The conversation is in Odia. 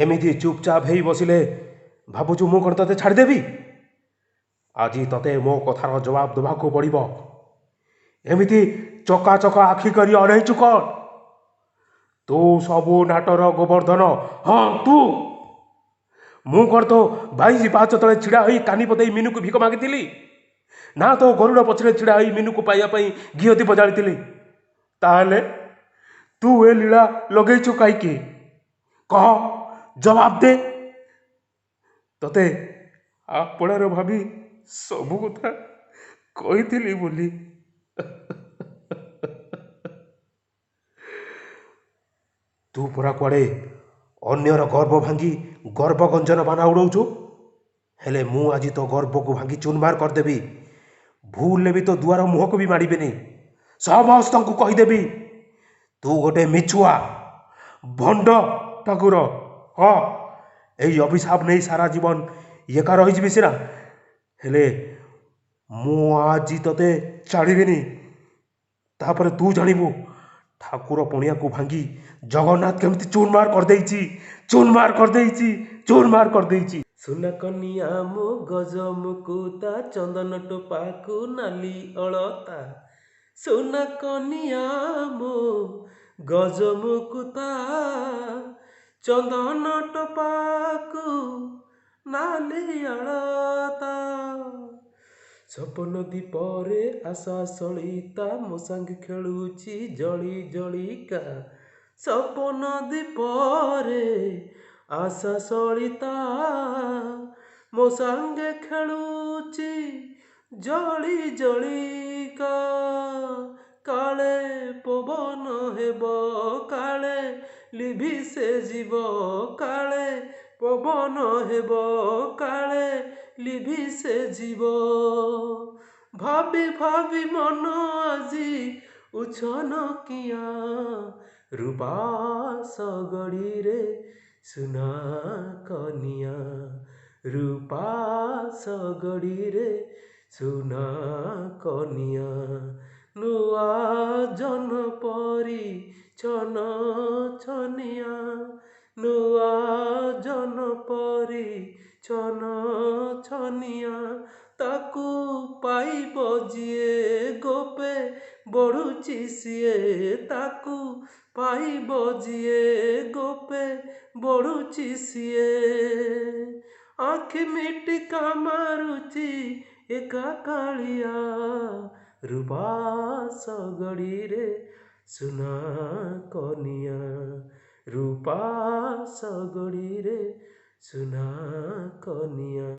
ଏମିତି ଚୁପଚାପ ହେଇ ବସିଲେ ଭାବୁଛୁ ମୁଁ କ'ଣ ତତେ ଛାଡ଼ିଦେବି? ଆଜି ତତେ ମୋ କଥାର ଜବାବ ଦେବାକୁ ପଡ଼ିବ। ଏମିତି ଚକା ଚକା ଆଖି କରି ଅନେଇଛୁ କ'ଣ? ତୁ ସବୁ ନାଟର ଗୋବର୍ଦ୍ଧନ। ହଁ ତୁ। ମୁଁ କ'ଣ ତୋ 22 ପାହାଚ ତଳେ ଛିଡ଼ା ହୋଇ କାନି ପତେଇ ମିନୁକୁ ଭିକ ମାଗିଥିଲି, ନା ତୋ ଗରୁଡ଼ ପଛରେ ଛିଡ଼ା ହୋଇ ମିନୁକୁ ପାଇବା ପାଇଁ ଘିଅ ଦୀପ ଜାଳିଥିଲି? ତାହେଲେ ତୁ ଏ ଲୀଳା ଲଗେଇଛୁ କାହିଁକି? କହ, ଜବାବ ଦେ। ତତେ ଆପଣାର ଭାବି ସବୁ କଥା କହିଥିଲି ବୋଲି। ତୁ ପରା କୁଆଡ଼େ ଅନ୍ୟର ଗର୍ବ ଭାଙ୍ଗି ଗର୍ବ ଗଞ୍ଜନ ବାନା ଉଡ଼ଉଛୁ। ହେଲେ ମୁଁ ଆଜି ତୋ ଗର୍ବକୁ ଭାଙ୍ଗି ଚୁନମାର କରିଦେବି। ଭୁଲରେ ବି ତୋ ଦୁଆର ମୁହଁକୁ ବି ମାଡ଼ିବିନି। ସମସ୍ତଙ୍କୁ କହିଦେବି ତୁ ଗୋଟେ ମିଛୁଆ ଭଣ୍ଡ ଠାକୁର। ହଁ, ଏଇ ଅଭିଶାପ ନେଇ ସାରା ଜୀବନ ଏକା ରହିଯିବି ସିନା, ହେଲେ ମୁଁ ଆଜି ତତେ ଛାଡ଼ିବିନି। ତାପରେ ତୁ ଜାଣିବୁ ଠାକୁର ପଣିଆକୁ ଭାଙ୍ଗି ଜଗନ୍ନାଥ କେମିତି ଚୁନମାର କରିଦେଇଛି, ଚୁନମାର କରିଦେଇଛି, ଚୁନମାର କରିଦେଇଛି। ସୁନା କନିଆ ମୋ ଗଜ ମୁକୁତା, ଚନ୍ଦନ ଟୋପାକୁ ନାଲି ଅଳତା। ସୁନା କନିଆ ମୋ ଗଜ ମୁକୁତା, ଚନ୍ଦନ ଟୋପାକୁ ନାଲି ଅଳତା। ସପନ ଦୀପରେ ଆଶା ସଳିତା, ମୋ ସାଙ୍ଗେ ଖେଳୁଛି ଜଳି ଜଳିକା। ସପନ ଦୀପରେ ଆଶା ସଳିତା, ମୋ ସାଙ୍ଗେ ଖେଳୁଛି ଜଳି ଜଳିକା। କାଳେ ପବନ ହେବ, କାଳେ ଲିଭି ସେ ଯିବ। କାଳେ ପବନ ହେବ, କାଳେ ଲିଭି ସେ ଯିବ। ଭାବି ଭାବି ମନ ଆଜି ଉଛନ କିଆଁ, ରୂପା ଶଗଡ଼ିରେ ସୁନା କନିଆ, ରୂପା ଶଗଡ଼ିରେ ସୁନା କନିଆ। ନୂଆ ଜହ୍ନ ପରି ଛନ ଛନିଆ, ନୂଆ ଜହ୍ନ ପରି ଛନ ଛନିଆ। ତାକୁ ପାଇବ ଯିଏ ଗୋପେ ବଢ଼ୁଛି ସିଏ। ତାକୁ ପାଇବ ଯିଏ ଗୋପେ ବଢ଼ୁଛି ସିଏ। ଆଖି ମିଟିକା ମାରୁଛି ଏକା କାଳିଆ, ରୂପା ଶଗଡ଼ିରେ ସୁନା କନିଆ, ରୂପା ଶଗଡ଼ିରେ ସୁନା କନିଆ।